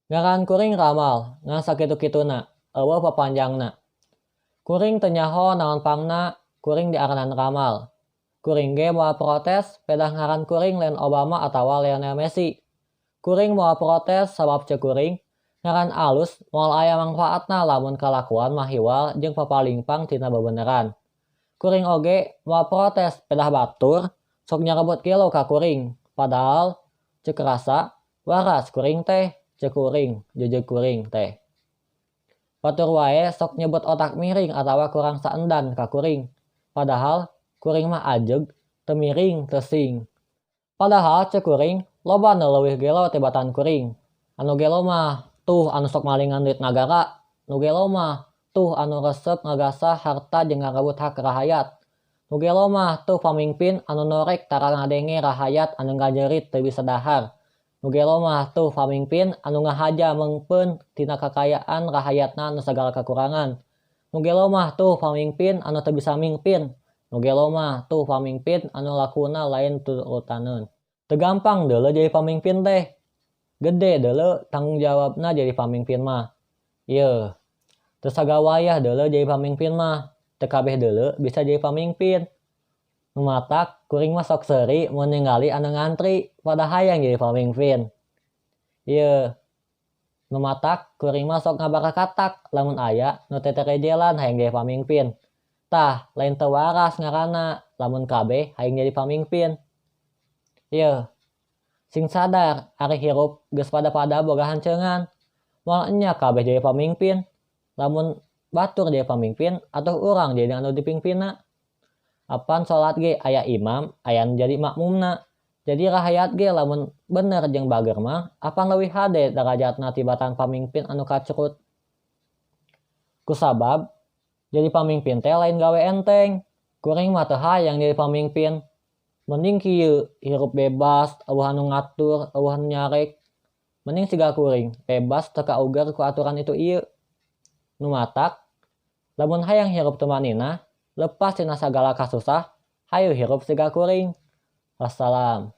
Ngaran kuring Ramal, ngan sakitu-kituna, euweuh papanjangna. Kuring teu nyaho naon pangna kuring diaranan Ramal. Kuring ge moal protes pedah ngaran kuring lain Obama atawa Lionel Messi. Kuring moal protes sabab ceuk kuring, ngaran alus moal aya mangfaatna lamun kalakuan mahiwal jeung papalingpang tina bebeneran. Kuring oge moal protes pedah batur sok nyarebut gelo ka kuring, padahal ceuk rasa waras kuring teh. Ceuk kuring, jujur kuring teh. Batur wae sok nyebut otak miring atawa kurang saendan ka kuring. Padahal kuring mah ajeg, teu miring, teu sing. Padahal ceuk kuring loba nu leuwih gelo tibatan kuring. Anu gelo mah tuh anu sok malingan duit nagara, nu gelo mah tuh anu resep ngagasah harta jeung ngarebut hak rahayat. Nu gelo mah tuh pamingpin anu norek tara ngadenge rahayat anu ngajerit teu bisa dahar. Nu gelo mah tuh pamingpin anu ngahaja meungpeun tina kakayaan rahayatna anu sagala kakurangan. Nu gelo mah tuh pamingpin anu teu bisa mingpin. Nu gelo mah tuh pamingpin anu lakuna lain turutaneun. Teu gampang deuleu jadi pamingpin teh. Gede deuleu tanggung jawabna jadi pamingpin mah. Yeuh. Teu sagawayah deuleu jadi pamingpin mah. Teu kabeh deuleu bisa jadi pamingpin. Nu matak kuring mah sok seuri mun ningali anu ngantri pada hayang jadi pamingpin. Yeuh. Nu matak kuring mah sok ngabarakatak lamun aya nu teterejelan hayang jadi pamingpin. Tah, lain teu waras ngaranna lamun kabeh hayang jadi pamingpin. Yeuh. Sing sadar ari hirup geus pada-pada boga hanceungan. Moal enya kabeh jadi pamingpin. Lamun batur jadi pamingpin atuh urang jadi anu dipingpinna. Apan salat ge aya imam, aya nu jadi makmumna. Jadi rahayat ge lamun bener jeung bager mah apan leuwih hade darajatna tibatan pamingpin anu kacrut. Kusabab jadi pamingpin teh lain gawe enteng. Kuring mah teu hayang jadi pamingpin. Mending kieu hirup bebas, euweuh anu ngatur, euweuh anu nyarek. Mending siga kuring, bebas teu kaugar ku aturan itu ieu. Nu matak lamun hayang hirup tumaninah, lepas tina sagala kasusah, hayu hirup siga kuring. Wassalam.